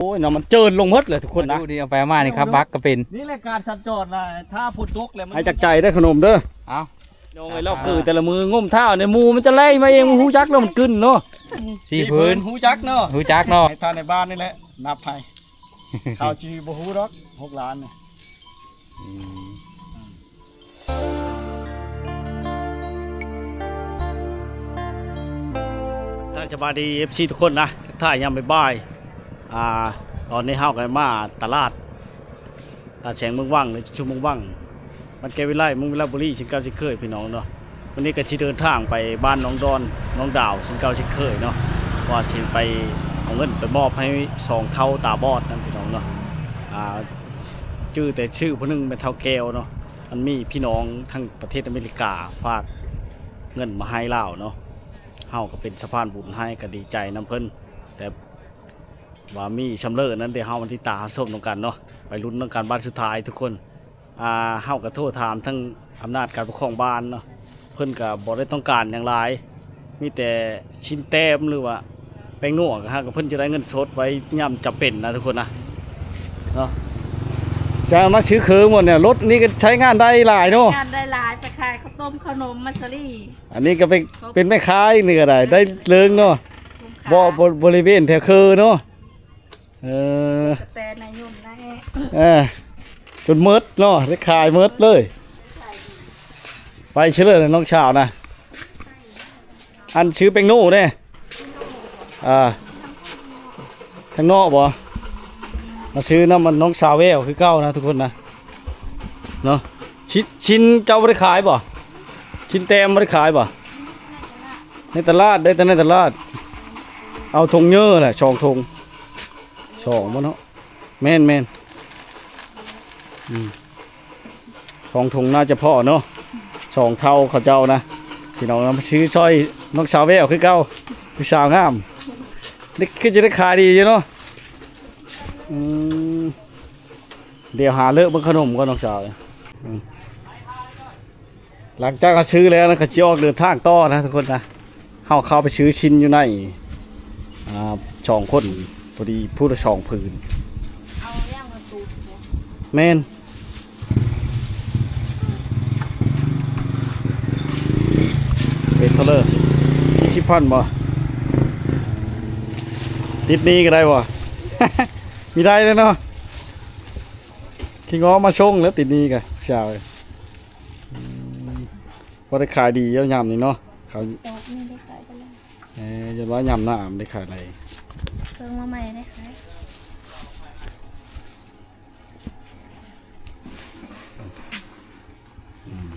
ໂອ້ຍ ນ້ຳມັນເຈີນລົງໝົດແຫຼະທຸກຄົນນະ ມາດູນີ້ ເອົາໄປເອົາມານີ້ ເອົາ ຂັບບັກກໍເປັນ ນີ້ແຫຼະການສັນຈອນນະ ຖ້າຝົນຕົກແລ້ວມັນ ໃຫ້ຈັກໃຈເດີຂະໜົມເດີ ເອົ້າ ນ້ອງເອີຍ ລາວເກີແຕ່ລະມື້ ງົມທ້າວໃນໝູ່ມັນຈະໄຫຼມາເອງ ຮູ້ຈັກແລ້ວມັນກຶນເນາະ ສີ່ ສີ່ ຜືນ ຜືນ ຮູ້ຈັກເນາະ ຮູ້ຈັກເນາະ ໃຫ້ທ່ານໃນບ້ານນີ້ແຫຼະນັບໃຫ້ ເຂົາຊິບໍ່ຮູ້ດອກ ຫົກລ້ານນີ້ ອືມ ທັກສະບາຍດີ ເອັຟຊີ ທຸກຄົນນະ ທັກທາຍຍາມບ່າຍໆ ອ່າ ຕອນນີ້ເຮົາກໍມາຕະຫຼາດ ຕະຫຼາດແສງເມືອງວັງ ຫຼື ຊຸມເມືອງວັງ ບ້ານແກ້ວວິໄລ ເມືອງວິລະບູລີ ເຊັ່ນເກົ່າເຊັ່ນເຄີຍ ພີ່ນ້ອງເນາະ. ວັນນີ້ກໍຊິເດີນທາງໄປບ້ານໜອງດອນ ໜອງດາວ ເຊັ່ນເກົ່າເຊັ່ນເຄີຍເນາະ ວ່າຊິໄປເອົາເງິນໄປມອບໃຫ້ສອງເຖົ້າຕາບອດນັ້ນ ພີ່ນ້ອງເນາະ. ອ່າ ຈື່ແຕ່ຊື່ຜູ້ໜຶ່ງແມ່ນເຖົ້າແກ້ວເນາະ ມັນມີພີ່ນ້ອງທາງປະເທດອາເມລິກາຝາກເງິນມາໃຫ້ລາວເນາະ ເຮົາກໍເປັນສະພານບຸນໃຫ້ ກໍດີໃຈນຳເພິ່ນ ແຕ່ວ່າມີຊ່ຳເລີນັ້ນ ດຽວເຮົາມາຕິດຕາມຮັບຊົມນຳກັນເນາະ ໄປລຸ້ນນຳກັນບາດສຸດທ້າຍທຸກຄົນ. ອ່າ ເຮົາກໍໂທຖາມທາງອຳນາດການປົກຄອງບ້ານເນາະ ເພິ່ນກໍບໍ່ໄດ້ຕ້ອງການຫຍັງຫຼາຍ ມີແຕ່ຊິນແຕ້ມ ຫຼືວ່າແປ້ງນົວ ຫາກເພິ່ນຈະໄດ້ເງິນສົດໄວ້ຍາມຈຳເປັນນະທຸກຄົນນະ ເນາະ. ຈະມາຊື້ເຄື່ອງໝົດນີ້ ລົດນີ້ກໍໃຊ້ງານໄດ້ຫຼາຍເນາະ ງານໄດ້ຫຼາຍ ໄປຂາຍເຂົ້າຕົ້ມເຂົ້າໜົມມາສະລີ ອັນນີ້ກໍເປັນ ເປັນແມ່ຄ້ານີ້ກໍໄດ້ ໄດ້ເລີງເນາະ ບໍ່ ບໍ ບໍລິເວນແຖວເຄີເນາະ. ເອີ ກະແຕນາຍົມນາແອ ເອີ ຈົນໝົດເນາະ ໄດ້ຂາຍໝົດເລີຍ ໄປເຊີຍເລີຍນ້ອງສາວນະ ອັນຊື້ແປ້ງນົວແດ່ ອ່າ ທາງນອກບໍ່ ມາຊື້ນຳອັນນ້ອງສາວແວວຄືເກົ່ານະທຸກຄົນນະ ເນາະ. ຊິນ ຊິນເຈົ້າບໍ່ໄດ້ຂາຍບໍ່ ຊິນແຕ້ມບໍ່ໄດ້ຂາຍບໍ່ ໃນຕະຫຼາດ ໄດ້ແຕ່ໃນຕະຫຼາດ ເອົາຖົງເຍີແຫຼະ ສອງຖົງ ສອງບໍ່ເນາະ ແມ່ນໆ ອືມ ສອງຖົງໜ້າຈະພໍເນາະ ສອງເຖົ້າເຂົາເຈົ້ານະ ພີ່ນ້ອງນຳ ຊື້ຊ່ອຍນ້ອງສາວແວວຄືເກົ່າ ຜູ້ສາວງາມ ນີ້ຄືຈະໄດ້ຂາຍດີຢູ່ເນາະ ອືມ ດຽວຫາເລີກເບິ່ງຂະໜົມກ່ອນນ້ອງສາວ ອືມ. ຫຼັງຈາກເຮົາຊື້ແລ້ວນະ ກໍຊິອອກເດີນທາງຕໍ່ນະທຸກຄົນນະ ເຮົາເຂົ້າໄປຊື້ຊິນຢູ່ໃນ ອ່າ ສອງຄົນ ພໍດີຜູ້ລະສອງຜືນ ເອົາຫຍັງມາຕູດບໍ່ ແມ່ນ ເປັນເທົ່າໃດ ສີ່ສິບພັນບໍ່ ຕິດໜີ້ກໍໄດ້ບໍ່ ມີໄດ້ແລ້ວເນາະ ຂີ້ງໍ້ມາສົ່ງແລ້ວ ຕິດໜີ້ກໍຊາວ ອືມ ພໍໄດ້ຂາຍດີຢູ່ຍາມນີ້ເນາະ ເຂົາ ດອກນີ້ໄດ້ຂາຍໄປແລ້ວ ເອີ ຢ່າວ່າຍາມໜ້າມັນໄດ້ຂາຍຫຼາຍ ເພິ່ງມາໃໝ່ໄດ້ຂາຍ ອືມ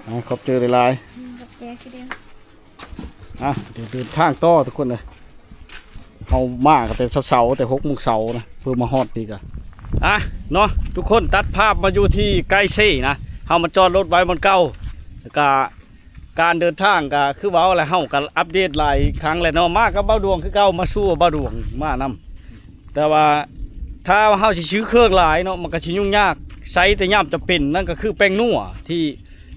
ອ່າ ຂອບໃຈຫຼາຍໆ ອືມ ຂອບໃຈຄືເດີມ. ອ່ະ ດຽວເດີນທາງຕໍ່ທຸກຄົນເອີຍ ເຮົາມາກໍແຕ່ເຊົ້າໆ ແຕ່ຫົກໂມງເຊົ້ານະ ເພື່ອມາຮອດນີ້ກະ ອ່ະ ເນາະ ທຸກຄົນ ຕັດພາບມາຢູ່ທີ່ໄກເຊນະ ເຮົາມາຈອດລົດໄວ້ບ່ອນເກົ່າ ແລ້ວກະການເດີນທາງກະຄືເວົ້າແຫຼະ ເຮົາກະອັບເດດຫຼາຍຄັ້ງແລ້ວເນາະ ມາກັບບ່າວດວງຄືເກົ່າ ມາສູ່ບ່າວດວງມານຳ ແຕ່ວ່າຖ້າເຮົາຊິຊື້ເຄື່ອງຫຼາຍເນາະ ມັນກໍຊິຫຍຸ້ງຍາກ ໃຊ້ແຕ່ຍາມຈຳເປັນ ນັ້ນກໍຄືແປ້ງນົວທີ່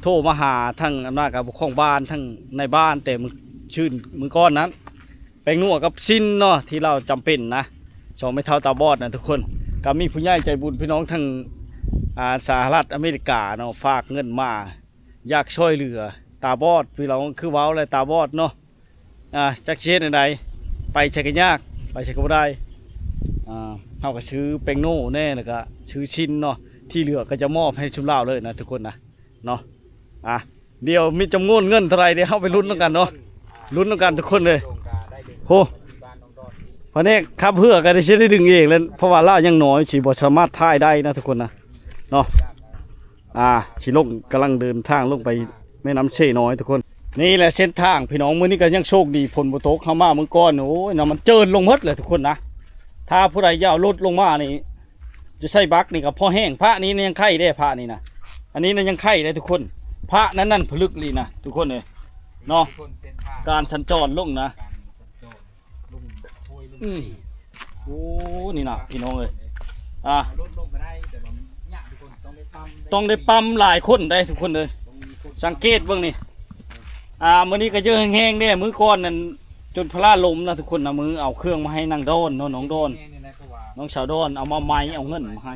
ໂທມາຫາທາງອຳນາດການປົກຄອງບ້ານ ທາງນາຍບ້ານ ແຕ່ມື້ ຊືນມື້ກ່ອນນັ້ນ ແປ້ງນົວກັບຊິນເນາະ ທີ່ລາວຈຳເປັນນະ ສອງແມ່ເຖົ້າຕາບອດນະທຸກຄົນ ກໍມີຜູ້ໃຫຍ່ໃຈບຸນພີ່ນ້ອງທາງ ອ່າ ສະຫະລັດອາເມລິກາເນາະ ຝາກເງິນມາ ຢາກຊ່ວຍເຫຼືອຕາບອດ ພີ່ນ້ອງ ຄືເວົ້າແຫຼະ ຕາບອດເນາະ ອ່າ ຈັກຊິເຮັດແນວໃດ ໄປໃສກໍຍາກ ໄປໃສກໍບໍ່ໄດ້ ອ່າ ເຮົາກໍຊື້ແປ້ງໂນ່ແດ່ ແລ້ວກໍຊື້ຊິນເນາະ ທີ່ເຫຼືອກໍຈະມອບໃຫ້ຊຸມລາວເລີຍນະທຸກຄົນນະ ເນາະ ອ່າ ດຽວມີຈຳນວນເງິນເທົ່າໃດ ດຽວເຮົາໄປລຸ້ນນຳກັນເນາະ ລຸ້ນນຳກັນທຸກຄົນເລີຍ ໂຫ ພະແນກຂັບເຮືອກໍໄດ້ ຊິໄດ້ດຶງເອງແຫຼະ ເພາະວ່າລາວຍັງນ້ອຍ ຊິບໍ່ສາມາດຖ່າຍໄດ້ນະທຸກຄົນນະ ເນາະ ອ່າ ຊິລົງ ກຳລັງເດີນທາງລົງໄປແມ່ນ້ຳເຊນ້ອຍທຸກຄົນ ນີ້ແຫຼະເສັ້ນທາງພີ່ນ້ອງ ມື້ນີ້ກໍຍັງໂຊກດີຝົນບໍ່ຕົກ ເຮົາມາມື້ກ່ອນ ໂອ້ຍ ນ້ຳມັນເຈີນລົງໝົດແຫຼະທຸກຄົນນະ ຖ້າຜູ້ໃດຢາກເອົາລົດລົງມານີ້ ຈະໃສ່ບັກນີ້ກໍພໍແຮງ ພະນີ້ຍັງໄຄເດ້ ພະນີ້ນະ ອັນນີ້ນະຍັງໄຄເດ້ທຸກຄົນ ພະນັ້ນນັ້ນຜະລຶກອີ່ຫຼີນະທຸກຄົນເອີຍ ເນາະ ການສັນຈອນລົງນະ ອືມ ໂອ້ ນີ້ນະ ພີ່ນ້ອງເອີຍ ອ່າ ລົດລົງກໍໄດ້ ແຕ່ວ່າມັນຍາກທຸກຄົນ ຕ້ອງໄດ້ປ້ຳ ຕ້ອງໄດ້ປ້ຳຫຼາຍຄົນໄດ໋ທຸກຄົນເອີຍ ຕ້ອງມີຄົນ ສັງເກດເບິ່ງນີ້ ອ່າ ມື້ນີ້ກໍເຈີແຮງໆເດ້ ມື້ກ່ອນນັ້ນ ຈົນພະລາລົ້ມນະທຸກຄົນນະ. ມື້ເອົາເຄື່ອງມາໃຫ້ນາງດອນເນາະ ນ້ອງດອນ ນ້ອງສາວດອນ ເອົາມາໄໝ ເອົາເງິນມາໃຫ້.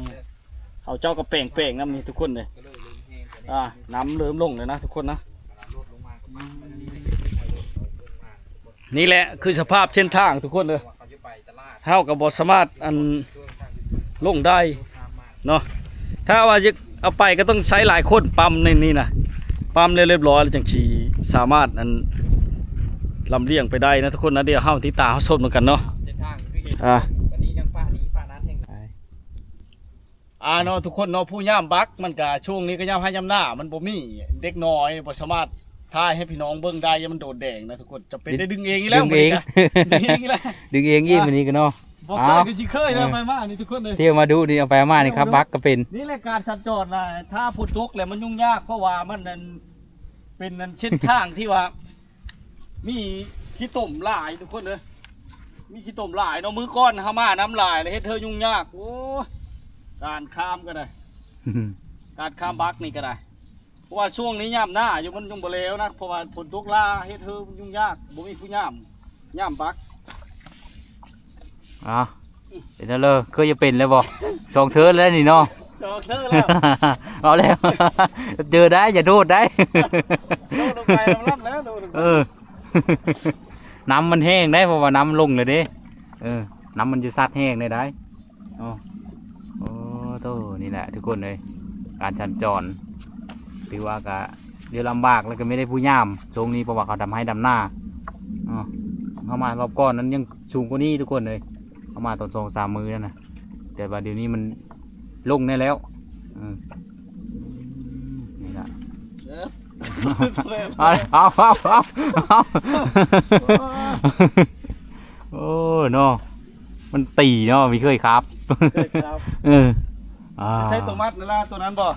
ເຂົາເຈົ້າກໍແປງໆນຳນີ້ທຸກຄົນເດ້. ອ່າ ນ້ຳເລີ່ມລົງແລ້ວນະທຸກຄົນນະ. ນີ້ແຫຼະຄືສະພາບເສັ້ນທາງທຸກຄົນເດີ. ເຮົາກໍບໍ່ສາມາດ ອັນ ລົງໄດ້ເນາະ. ຖ້າວ່າຢາກເອົາໄປກໍຕ້ອງໃຊ້ຫຼາຍຄົນປ້ຳໃນນີ້ນະ. ປ້ຳແລ້ວຮຽບຮ້ອຍແລ້ວ ຈັ່ງຊິສາມາດ ອັນ ລຳລຽງໄປໄດ້ນະທຸກຄົນນະ. ດຽວເຮົາຕິດຕາມເຮົາຊົມນຳກັນເນາະ. ອ່າ ອ່າເນາະທຸກຄົນເນາະ. ຜູ້ຍາມບັກມັນກະ ຊ່ວງນີ້ກໍຍາມໄຮ່ຍາມນາ ມັນບໍ່ມີ ເດັກນ້ອຍບໍ່ສາມາດຖ່າຍໃຫ້ພີ່ນ້ອງເບິ່ງໄດ້ ຢ້ານມັນໂດດແດງນະທຸກຄົນ. ຈຳເປັນໄດ້ດຶງເອງອີກແລ້ວ ດຶງເອງ ມື້ນີ້ກະ ດຶງເອງອີກແລ້ວ ດຶງເອງອີກ ອ່າ ມື້ນີ້ກະເນາະ. ບໍ່ເຄີຍ ອ່າ ກໍຊິເຄີຍແລ້ວ ອ່າ ໄປມານີ້ທຸກຄົນເອີຍ. ທ່ຽວມາດູນີ້ ເອົາໄປເອົາມານີ້ ທ່ຽວມາດູ ຂັບບັກກໍເປັນ. ນີ້ແຫຼະການສັນຈອນນະ ຖ້າຝົນຕົກແລ້ວມັນຫຍຸ້ງຍາກ ເພາະວ່າມັນ ອັນ ເປັນ ອັນ ເສັ້ນທາງທີ່ວ່າ ມີຂີ້ຕົມຫຼາຍທຸກຄົນເອີຍ ມີຂີ້ຕົມຫຼາຍເນາະ. ມື້ກ່ອນເຮົາມານ້ຳຫຼາຍ ແລ້ວເຮັດໃຫ້ຫຍຸ້ງຍາກ. ໂອ້ຍ ການຂ້າມກໍໄດ້ ການຂ້າມບັກນີ້ກໍໄດ້ ເພາະວ່າຊ່ວງນີ້ຍາມໜ້າຢູ່ ມັນຍັງບໍ່ແລ້ວນະ ເພາະວ່າຝົນຕົກຫຼາຍ ເຮັດໃຫ້ຫຍຸ້ງຍາກ ບໍ່ມີຜູ້ຍາມ ຍາມບັກ. ອ້າວ ເປັນແນວເລີ ເຄີຍຈະເປັນແລ້ວບໍ່? ສອງເທີແລ້ວນີ້ເນາະ ສອງເທີແລ້ວ ເອົາແລ້ວ ເຈີໄດ້ ຢ່າໂດດໄດ້ ໂດດລົງໄປລຳແລ້ວ ໂດດລົງໄປ. ເອີ ນ້ຳມັນແຫ້ງໄດ໋ ເພາະວ່ານ້ຳມັນລົງແລ້ວເດ້. ເອີ ນ້ຳມັນຈະຊັດແຫ້ງໄດ້ໄດ໋. ໂອ້ ໂອ້ໂຕ ນີ້ແຫຼະທຸກຄົນເອີຍ ການສັນຈອນ ຖືວ່າກະ ດຽວລຳບາກ ແລ້ວກໍມີແຕ່ຜູ້ຍາມຊ່ວງນີ້ ເພາະວ່າເຂົາດຳໄຮ່ດຳນາ. ເຮົາມາລອບກ່ອນນັ້ນຍັງສູງກວ່ານີ້ທຸກຄົນເອີຍ ເຮົາມາຕອນສອງສາມມື້ນັ້ນນະ ແຕ່ວ່າດຽວນີ້ມັນລົງແນ່ແລ້ວ. ເອີ ນີ້ລະ ເອີ ເອົາ ເອົາ ເອົາ ເອົາ ໂອ້ເນາະ ມັນຕີເນາະ ມີເຄີຍຂັບ ເຄີຍຂັບ. ເອີ ອ່າ ໃຊ້ຕົວມັດນັ້ນລະ ຕົວນັ້ນບໍ່?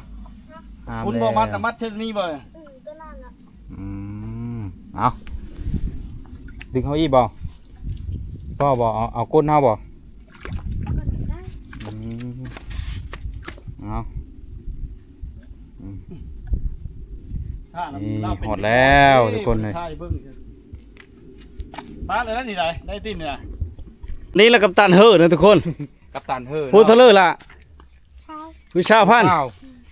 ຫາມ ຄຸນບໍ່ ແລ້ວ ມັດນະ ມັດເຊັ່ນນີ້ບໍ່? ອືມ ຕົວນັ້ນລະ. ອືມ ເອົາ ດຶງເອົາອີກບໍ່? ພໍບໍ່? ເອົາ ເອົາກົ້ນເຮົາບໍ່? ກ້ນກໍໄດ້. ອືມ ເອົາ ອືມ ນີ້ ຮອດແລ້ວທຸກຄົນເອີຍ. ປາດແລ້ວນີ້ໄດ້ ໄດ້ຕີນນີ້ນະ. ນີ້ລະກັບຕັນເຮີນະທຸກຄົນ ກັບຕັນເຮີນະ. ຜູ້ເທົ່າເລີລະ? ຊາວ ຜູ້ຊາວພັນ. ຊາວ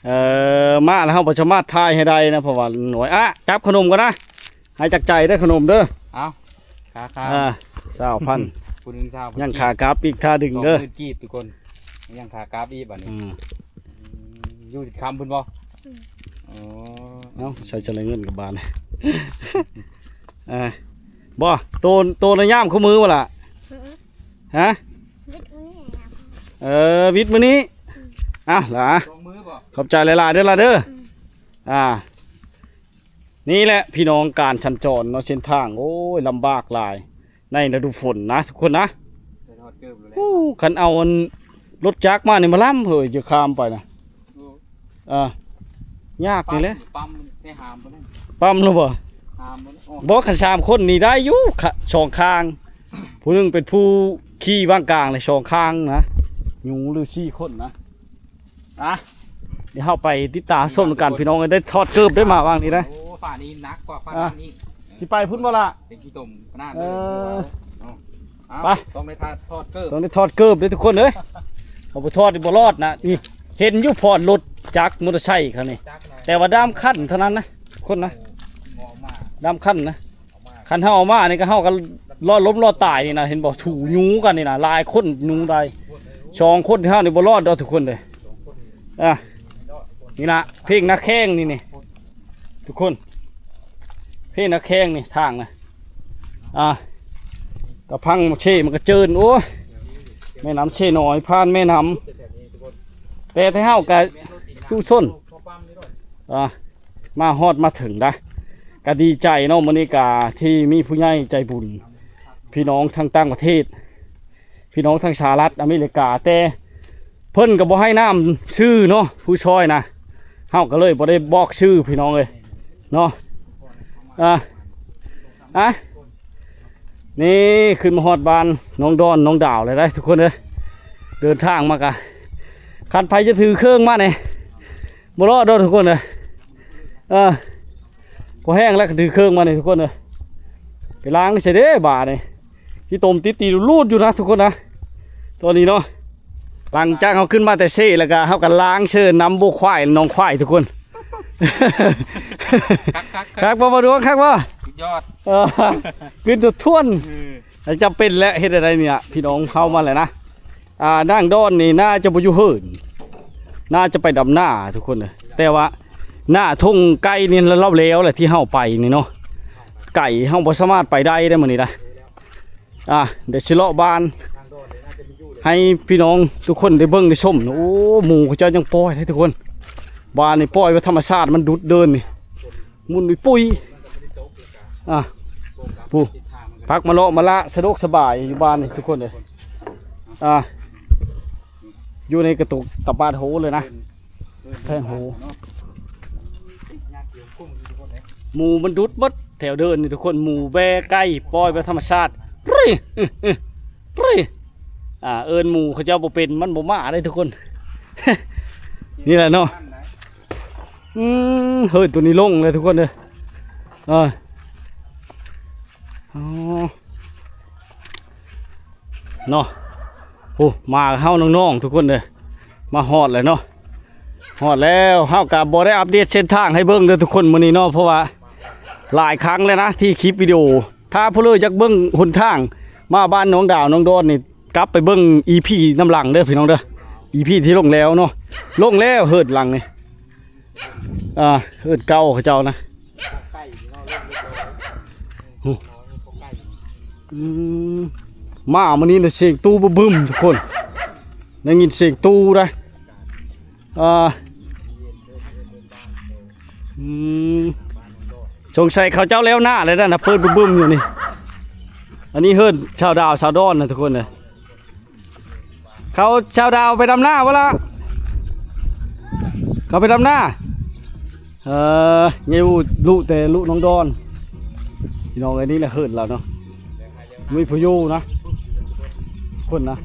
ເອີ ມາແລ້ວເຮົາບໍ່ສາມາດຖ່າຍໃຫ້ໄດ້ນະ ເພາະວ່າໜ້ອຍ. ອ່ະ ຈັບຂະໜົມກ່ອນນະ ໃຫ້ຈັກໃຈເດີຂະໜົມເດີ. ເອົາ ຄ່າ ຄ່າ ອ່າ ຊາວພັນ ຜູ້ໜຶ່ງຊາວພັນ ຍັງຂາກັບອີກ ຄ່າດຶງເດີ ສອງໝື່ນກີບທຸກຄົນ ຍັງຂາກັບອີກບາດນີ້. ອືມ ຢູ່ຄຳພຸ້ນບໍ່? ອືມ ອໍ ເອົ້າ ໃຊ້ຈະໄດ້ເງິນກັບບ້ານ ອ່າ ບໍ່ ໂຕ ໂຕນະຍາມຄູ່ມື້ບໍ່ລະ? ອືມ ຮະ? ວິດມື້ນີ້ ເອີ ວິດມື້ນີ້. ອືມ ເອົ້າລະ ຂອບໃຈຫຼາຍໆເດີລະເດີ. ອືມ ອ່າ ນີ້ແຫຼະພີ່ນ້ອງ ການສັນຈອນເນາະ ເສັ້ນທາງ ໂອ້ຍ ລຳບາກຫຼາຍໃນລະດູຝົນນະທຸກຄົນນະ. ໂອ້ ຄັນເອົາອັນລົດຈັກມານີ້ ມາລຳເຮີ້ຍ ຈະຂ້າມໄປນະ. ເອີ ຍາກນີ້ແຫຼະ ປ້ຳ ປ້ຳແລ້ວບໍ່? ຫ້າມບໍ່ໄດ້ ບໍ່ ຄັນສາມຄົນນີ້ໄດ້ຢູ່ ສອງຂ້າງ ຜູ້ໜຶ່ງເປັນຜູ້ຂີ່ວາງກາງເລີຍ ສອງຂ້າງນະ ຢູ່ຫຼືສີ່ຄົນນະ. ອ່ະ ດຽວເຮົາໄປຕິດຕາມຊົມນຳກັນພີ່ນ້ອງເອີຍ. ໄດ້ຖອດເກີບໄດ້ມາຫວ່າງນີ້ນະ. ໂອ້ ຝານີ້ໜັກກວ່າຝານັ້ນອີກ. ຊິໄປພຸ້ນບໍ່ລະ? ເປັນຂີ້ຕົມຂະໜາດ ເອີ ເນາະ. ໄປ ຕ້ອງໄດ້ຖອດເກີບ ຕ້ອງໄດ້ຖອດເກີບເດ້ທຸກຄົນເອີຍ. ເຮົາບໍ່ຖອດນີ້ບໍ່ລອດນະ. ນີ້ເຫັນຢູ່ຜ່ອນລົດຈັກມໍເຕີໄຊຄັນນີ້ ແຕ່ວ່າດາມຄັນເທົ່ານັ້ນນະ ຄົນນະ ດາມຄັນນະ. ຄັນເຮົາເອົາມານີ້ກໍ ເຮົາກໍລອດລົ້ມລອດຕາຍນີ້ນະ ເຫັນບໍ່? ຖູຍູກັນນີ້ນະ ຫຼາຍຄົນຢູງໄດ້ ສອງຄົນເຮົານີ້ບໍ່ລອດດອກທຸກຄົນເດີ. ອ່າ ນີ້ລະ ເພງນາແຂ້ງນີ້ ນີ້ທຸກຄົນ ເພງນາແຂ້ງນີ້ທາງນະ. ອ່າ ກະພັງເຊມັນກະເຈີນ ໂອ້ຍ ແມ່ນ້ຳເຊນ້ອຍ ຜ່ານແມ່ນ້ຳ ແຕ່ ແຕ່ເຮົາກະສູ້ຊົນ ອ່າ ມາຮອດມາເຖິງໄດ໋ ກະດີໃຈເນາະ. ມື້ນີ້ກະທີ່ມີຜູ້ໃຫຍ່ໃຈບຸນ ພີ່ນ້ອງທາງຕ່າງປະເທດ ພີ່ນ້ອງທາງສະຫະລັດອາເມລິກາ ແຕ່ເພິ່ນກໍບໍ່ໃຫ້ນາມຊື່ເນາະ ຜູ້ຊ່ອຍນະ ເຮົາກໍເລີຍບໍ່ໄດ້ບອກຊື່ພີ່ນ້ອງເອີຍເນາະ. ອ່າ ອ່ະ ນີ້ຂຶ້ນມາຮອດບ້ານນ້ອງດອນນ້ອງດາວແລ້ວໄດ໋ທຸກຄົນເອີຍ. ເດີນທາງມາກະ ຄັນໃຜຈະຖືເຄື່ອງມານີ້ ບໍ່ລອດດອກທຸກຄົນເອີຍ. ເອີ ພໍແຮງແລ້ວກໍຖືເຄື່ອງມານີ້ທຸກຄົນເອີຍ. ໄປລ້າງໃສ່ເດ້ບາດນີ້ ຂີ້ຕົມຕິດຕີລູດຢູ່ນະທຸກຄົນນະ ຕອນນີ້ເນາະ. ຫຼັງຈາກເຮົາຂຶ້ນມາແຕ່ເຊ ແລ້ວກໍເຮົາກໍລ້າງເຊີນ້ຳບົວຄວາຍໜອງຄວາຍທຸກຄົນ. ຄັກໆໆ ຄັກບໍ່ ບ່າວດວງ ຄັກບໍ່? ສຸດຍອດ ເອີ ຂຶ້ນທວນ ເອີ ຈຳເປັນແຫຼະ ເຮັດແນວໃດນີ້ລະ ພີ່ນ້ອງເຮົາມາແລ້ວນະ. ອ່າ ນາງດອນນີ້ໜ້າຈະບໍ່ຢູ່ເຮືອນ ໜ້າຈະໄປດຳນາທຸກຄົນເອີຍ. ແຕ່ວ່າໜ້າທົ່ງໄກນີ້ລາວແລ້ວແຫຼະ ທີ່ເຮົາໄປນີ້ເນາະ ໄກ ເຮົາບໍ່ສາມາດໄປໄດ້ເດ້ມື້ນີ້ນະ. ອ່າ ດຽວຊິເລາະບ້ານໃຫ້ພີ່ນ້ອງທຸກຄົນໄດ້ເບິ່ງໄດ້ຊົມ. ໂອ້ ໝູເຂົາເຈົ້າຍັງປ່ອຍເດ້ທຸກຄົນ ບ້ານນີ້ປ່ອຍແບບທຳມະຊາດ ມັນດຸດເດີນນີ້ ໝຸ່ນປຸຍ. ອ່າ ຜູ້ ພັກມາເລາະມາລະ ສະດວກສະບາຍຢູ່ບ້ານນີ້ທຸກຄົນເອີຍ. ອ່າ ຢູ່ໃນກະຕຸກຕະບາດໂຫເລີຍນະ ແພງໂຫ. ໝູມັນດຸດໝົດແຖວເດີນນີ້ທຸກຄົນ ໝູແວ່ໄກ່ປ່ອຍແບບທຳມະຊາດ ເອີ້ນໝູເຂົາເຈົ້າບໍ່ເປັນ ມັນບໍ່ມາເດ້ທຸກຄົນ. ນີ້ແຫຼະເນາະ. ອືມ ເຮີຍ ໂຕນີ້ລົງເລີຍທຸກຄົນເດີ. ເອີ ອໍ ເນາະ. ໂອ້ ມາເຮົານ້ອງໆ ທຸກຄົນເດີ ມາຮອດແລ້ວເນາະ. ຮອດແລ້ວ ເຮົາກໍບໍ່ໄດ້ອັບເດດເສັ້ນທາງໃຫ້ເບິ່ງເດີທຸກຄົນມື້ນີ້ເນາະ ເພາະວ່າຫຼາຍຄັ້ງແລ້ວນະທີ່ຄລິບວິດີໂອ ຖ້າຜູ້ເລີຢາກເບິ່ງຫົນທາງມາບ້ານໜອງດາວໜອງດອນນີ້ ກັບໄປເບິ່ງອີພີນຳຫຼັງເດີພີ່ນ້ອງເດີ ອີພີທີ່ລົງແລ້ວເນາະ. ລົງແລ້ວເຮີດຫຼັງນີ້ ອ່າ ເຮີດເກົ່າເຂົາເຈົ້ານະ. ອືມ ມາມື້ນີ້ນະ ສຽງຕູ້ບຶ້ມໆ ທຸກຄົນ ໄດ້ຍິນສຽງຕູ້ໄດ໋. ອ່າ ອືມ ສົງໄສເຂົາເຈົ້າແລ້ວໜ້າແລ້ວນະ ເປີດບຶ້ມໆ ຢູ່ນີ້. ອັນນີ້ເຮືອນຊາວດາວຊາວດອນນະທຸກຄົນເອີຍ. ເຂົາຊາວດາວໄປດຳນາບໍ່ລະ? ເຂົາໄປດຳນາ. ເອີ ຍັງຢູ່ ລູກແຕ່ລູກນ້ອງດອນ ພີ່ນ້ອງເອີຍ. ນີ້ແຫຼະເຮືອນລາວເນາະ ມີຜູ້ຢູ່ນະ ຄົນນະ.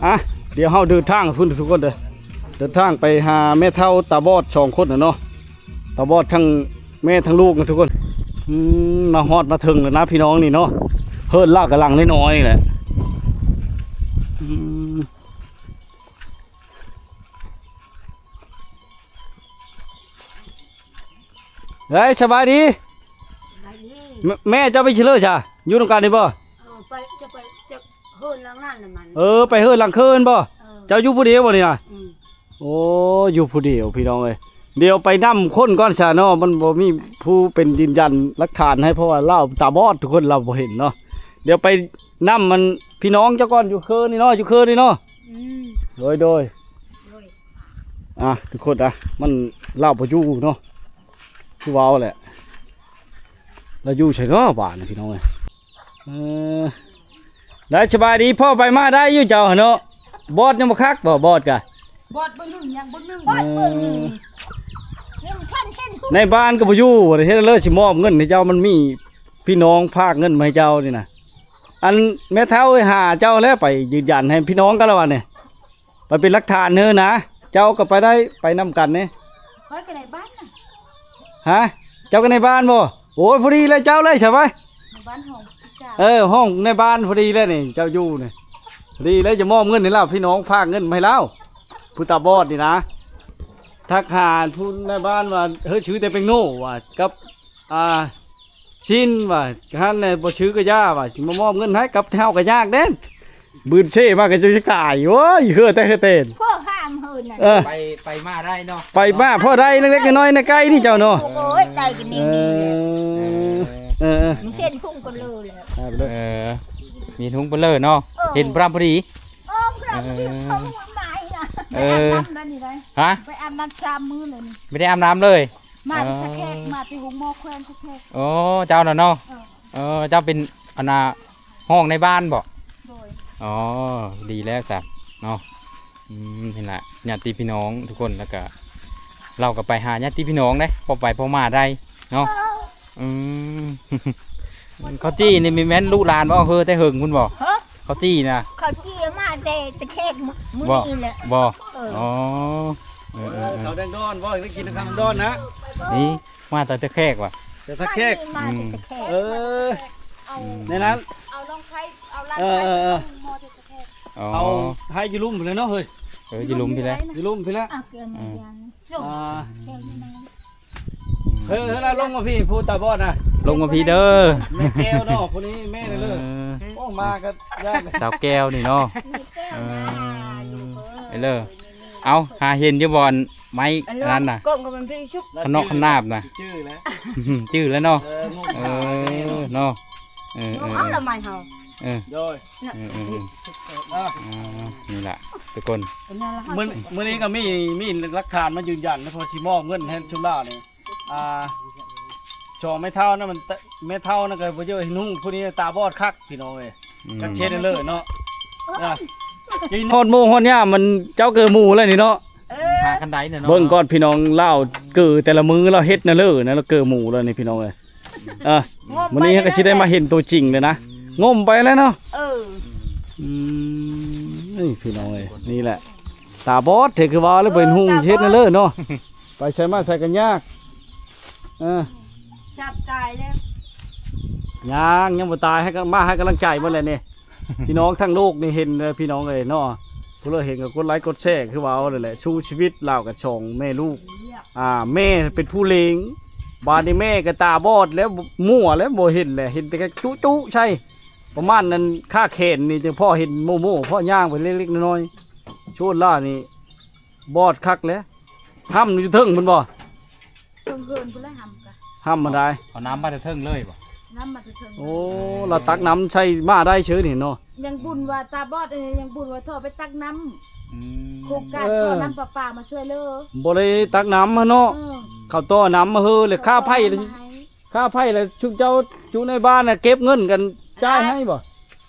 ອ່ະ ດຽວເຮົາເດີນທາງພຸ້ນທຸກຄົນເດີ ເດີນທາງໄປຫາແມ່ເຖົ້າຕາບອດສອງຄົນນະເນາະ ຕາບອດທັງແມ່ທັງລູກນະທຸກຄົນ. ອືມ ມາຮອດມາເຖິງແລ້ວນະພີ່ນ້ອງນີ້ເນາະ ເຮືອນລາວກຳລັງນ້ອຍໆ ນີ້ແຫຼະ. ອືມ ເຮີຍ ສະບາຍດີ ສະບາຍດີ. ແມ່ ແມ່ເຈົ້າໄປເຊີເລີຊະ ຢູ່ນຳກັນນີ້ບໍ່? ເອີ ໄປ ຈະໄປ ຈະເຮືອນຫຼັງນັ້ນນະມັນ. ເອີ ໄປເຮືອນຫຼັງເຄີນບໍ່? ເອີ ເຈົ້າຢູ່ຜູ້ດຽວບໍ່ນີ້ນະ? ອືມ ໂອ້ ຢູ່ຜູ້ດຽວພີ່ນ້ອງເອີຍ. ດຽວໄປນຳຄົນກ່ອນຊະເນາະ ມັນບໍ່ມີຜູ້ເປັນຢືນຢັນຫຼັກຖານໃຫ້ ເພາະວ່າລາວຕາບອດທຸກຄົນ ລາວບໍ່ເຫັນເນາະ. ດຽວໄປນຳມັນ ພີ່ນ້ອງເຈົ້າກ່ອນ ຢູ່ເຄີນີ້ເນາະ ຢູ່ເຄີນີ້ເນາະ. ອືມ ໂດຍ ໂດຍ ໂດຍ. ອ່ະ ທຸກຄົນນະ ມັນ ລາວບໍ່ຢູ່ເນາະ ຄືເວົ້າແຫຼະ ລາວຢູ່ໃສເນາະບາດນີ້ພີ່ນ້ອງເອີຍ. ເອີ ໄດ້ສະບາຍດີ ພໍ່ໄປມາໄດ້ຢູ່ເຈົ້າຫັ້ນເນາະ. ບອດຍັງບໍ່ຄັກບໍ່ ບອດກະ ບອດເບິ່ງໜຶ່ງ ຍັງເບິ່ງໜຶ່ງ ບອດເບິ່ງໜຶ່ງ ຍັງທັນເຫັນ. ໃນບ້ານກໍບໍ່ຢູ່ ເຮັດເລີຊິມອບເງິນໃຫ້ເຈົ້າ ມັນມີພີ່ນ້ອງຝາກເງິນມາໃຫ້ເຈົ້ານີ້ນະ. ອັນແມ່ເຖົ້າເອີຍ ຫາເຈົ້າແລ້ວ ໄປຢືນຢັນໃຫ້ພີ່ນ້ອງກັນລະວ່ານີ້ ໄປເປັນຫຼັກຖານເດີນະ. ເຈົ້າກໍໄປໄດ້ ໄປນຳກັນນີ້. ຂ້ອຍກໍໃນບ້ານນະ. ຮະ? ເຈົ້າກໍໃນບ້ານບໍ່? ໂອ້ຍ ພໍດີແລ້ວ ເຈົ້າເລີຍຊະໄວ. ໃນບ້ານຫ້ອງພີ່ສາວ. ເອີ ຫ້ອງໃນບ້ານພໍດີແລ້ວນີ້ ເຈົ້າຢູ່ນີ້ ພໍດີແລ້ວ ຈະມອບເງິນໃຫ້ລາວ ພີ່ນ້ອງຝາກເງິນມາໃຫ້ລາວ ຜູ້ຕາບອດນີ້ນະ. ທັກຫາຜູ້ໃນບ້ານວ່າ ເຮີຍ ຊື່ແຕ່ເປັງໂນວ່າ ກັບ ອ່າ ຊິນວ່າ ຄັນແນ່ບໍ່ຊື້ກໍຢ່າວ່າ ຊິມາມອບເງິນໃຫ້ ກັບເຮົາກໍຍາກເດ້. ບືນເຊມາກໍຈະຕາຍ ໂອ້ຍ ເຮືອແຕ່ເຮືອແຕ່ນ ກໍຫ້າມເຮືອນນັ້ນ. ເອີ ໄປ ໄປມາໄດ້ເນາະ ໄປມາພໍໄດ້ເລັກໆນ້ອຍໆ ໃນໃກ້ນີ້ເຈົ້າເນາະ. ໂອ້ຍ ໄດ້ກໍນີ້ ເອີ ນີ້ແຫຼະ ເອີ ເອີ ເອີ ມີເສັ້ນພຸ້ງກໍເລີຍແຫຼະ. ເອີ ມີທຸງເປີເລີເນາະ. ເອີ ເຫັນພຣຳພໍດີ. ເອີ ພຣຳພໍດີ ເອີ ເຂົາມານະ. ເອີ ໄປອາບນ້ຳແລ້ວນີ້ໄດ໋. ຮະ? ໄປອາບນ້ຳສາມມື້ແລ້ວນີ້ ບໍ່ໄດ້ອາບນ້ຳເລີຍ. ມາແຕ່ແຂກ ເອີ ມາແຕ່ໂຮງໝໍແຂວງແຂກ. ໂອ້ ເຈົ້ານະເນາະ. ເອີ ເອີ ເຈົ້າເປັນອັນນ່າ ຫ້ອງໃນບ້ານບໍ? ໂດຍ. ອໍ ດີແລ້ວຊະເນາະ. ອືມ ເຫັນລະ ຍາດຕິພີ່ນ້ອງທຸກຄົນ ແລ້ວກະ ລາວກໍໄປຫາຍາດຕິພີ່ນ້ອງເດ້ ພໍໄປພໍມາໄດ້ເນາະ. ເອີ ອືມ ເຂົາຈີ່ນີ້ແມ່ນລູກຫຼານບໍ່? ເຮີແຕ່ເຫິງພຸ້ນບໍ່? ຮະ? ເຂົາຈີ່ນະ ເຂົາຈີ່ມາແຕ່ ແຕ່ແຂກມື້ນີ້ແຫຼະ. ບໍ່? ອໍ ເອີ ເອີ ເອີ ເອີ ເຂົາແດງດອນບໍ່? ໄດ້ກິນນຳກັນດອນນະ. ນີ້ມາແຕ່ຕະແຄກວ່າ ແຕ່ຕະແຄກ ມາແຕ່ຕະແຄກ ເອີ ໃນນັ້ນ ເອົານ້ອງໄຂ່ ເອົາຫຼານ ເອີ ໄຂ່ ເອີ ເອົາ ເອົາໃຫ້ຢູ່ລຸ່ມພຸ້ນແຫຼະເນາະເຮີ້ຍ ເອີ ຢູ່ລຸ່ມພີ້ແຫຼະ ຢູ່ລຸ່ມພີ້ແຫຼະ ອ່າ ເອີ ເຮີ້ຍ ເຮີ້ຍ ລົງມາພີ້ ຜູ້ຕາບອດນະ ລົງມາພີ້ເດີ ແມ່ແກ້ວເນາະ ຜູ້ນີ້ແມ່ເດີ ເອີ ໂອ້ ມາກໍຍາກ ສາວແກ້ວນີ້ເນາະ ເອີ ໄປເລີຍ ເອົາ ຫາເຫັນຢູ່ບ່ອນໄມ້ອັນນັ້ນນະ ກ້ອງກໍມັນພີ້ຊຸບ ຂະນອກຂະໜາບນະ ຈື່ແລ້ວ ຈື່ແລ້ວເນາະ ເອີ ເນາະ ເອີ ເອົາລະໄມ້ເຮົາ ເອີ ໂດຍ ເອີ ເອີ ເອີ ນີ້ລະທຸກຄົນ ມື້ ມື້ນີ້ກໍມີ ມີຫຼັກຖານມາຢືນຢັນ ເພາະຊິມອບເງິນໃຫ້ຊຸມລາວນີ້ ອ່າ ສອງແມ່ເຖົ້ານັ້ນມັນ ແມ່ເຖົ້ານັ້ນກໍບໍ່ເຢີ ເຫັນຫຸ່ງ ຜູ້ນີ້ຕາບອດຄັກພີ່ນ້ອງເອີຍ ອືມ ຈັກເຮັດເລີຍເນາະ ອ່າ ຮອດໂມງຮອດຍາມມັນເຈົ້າເກີໝູແລ້ວນີ້ເນາະ ເອີ ຫາກັນໄດ້ນະເນາະ ເບິ່ງກ່ອນພີ່ນ້ອງລາວ ເກີແຕ່ລະມື້ລາວເຮັດນະເລີນະ ລາວເກີໝູແລ້ວນີ້ພີ່ນ້ອງເອີຍ ອ່າ ມື້ນີ້ເຮົາກໍຊິໄດ້ມາເຫັນຕົວຈິງເລີຍນະ ງົມໄປແລ້ວເນາະ ເອີ ອືມ ນີ້ພີ່ນ້ອງເອີຍ ນີ້ແຫຼະ ຕາບອດແທ້ ຄືວ່າແລ້ວ ເອີ ບໍ່ເຫັນຫຸ່ງ ຕາບອດ ເຮັດນະເລີເນາະ ໄປໃສມາໃສກໍຍາກ ເອີ ສັບຕາຍແລ້ວ ຍັງ ຍັງບໍ່ຕາຍ ໃຫ້ ມາໃຫ້ກຳລັງໃຈໝົດແຫຼະນີ້ ພີ່ນ້ອງທັງໂລກນີ້ເຫັນເດີພີ່ນ້ອງເອີຍເນາະ ຜູ້ໃດເຫັນກໍກົດໄລກົດແຊ ຄືວ່າເອົານັ້ນແຫຼະ ສູ້ຊີວິດລາວກັນສອງແມ່ລູກ ອ່າ ແມ່ເປັນຜູ້ເລງ ບາດນີ້ແມ່ກໍຕາບອດແລ້ວ ມົ້ວແລ້ວ ບໍ່ເຫັນແຫຼະ ເຫັນແຕ່ຈຸໆໃສ່ ປະມານນັ້ນ ຄາແຂນນີ້ຈັ່ງພໍເຫັນໂມໂມ ພໍຍ່າງໄປເລັກໆນ້ອຍໆ ໂຊນລານີ້ບອດຄັກແຫຼະ ຫ້ຳຢູ່ເທິງພຸ້ນບໍ່? ເທິງເຮືອນພຸ້ນແຫຼະ ຫ້ຳກະ ຫ້ຳມາໄດ້ ເອົານ້ຳມາແຕ່ເທິງເລີຍບໍ່? ນ້ຳມາແຕ່ເທິງ ໂອ້ ລາວຕັກນ້ຳໃສ່ມາໄດ້ເຊີນີ້ເນາະ ຍັງບຸນວ່າຕາບອດ ເອີ ຍັງບຸນວ່າທໍ່ໄປຕັກນ້ຳ ອືມ ໂຄງການ ເອີ ທໍ່ນ້ຳປະປາມາຊ່ວຍເຫຼືອ ບໍ່ໄດ້ຕັກນ້ຳຫັ້ນເນາະ ເອີ ເຂົາຕໍ່ນ້ຳມາເຮີ ແລ້ວຄ່າໄຟ ຄ່າໄຟແລ້ວຊຸມເຈົ້າຈຸໃນບ້ານນະ ເກັບເງິນກັນຈ່າຍໃຫ້ບໍ່?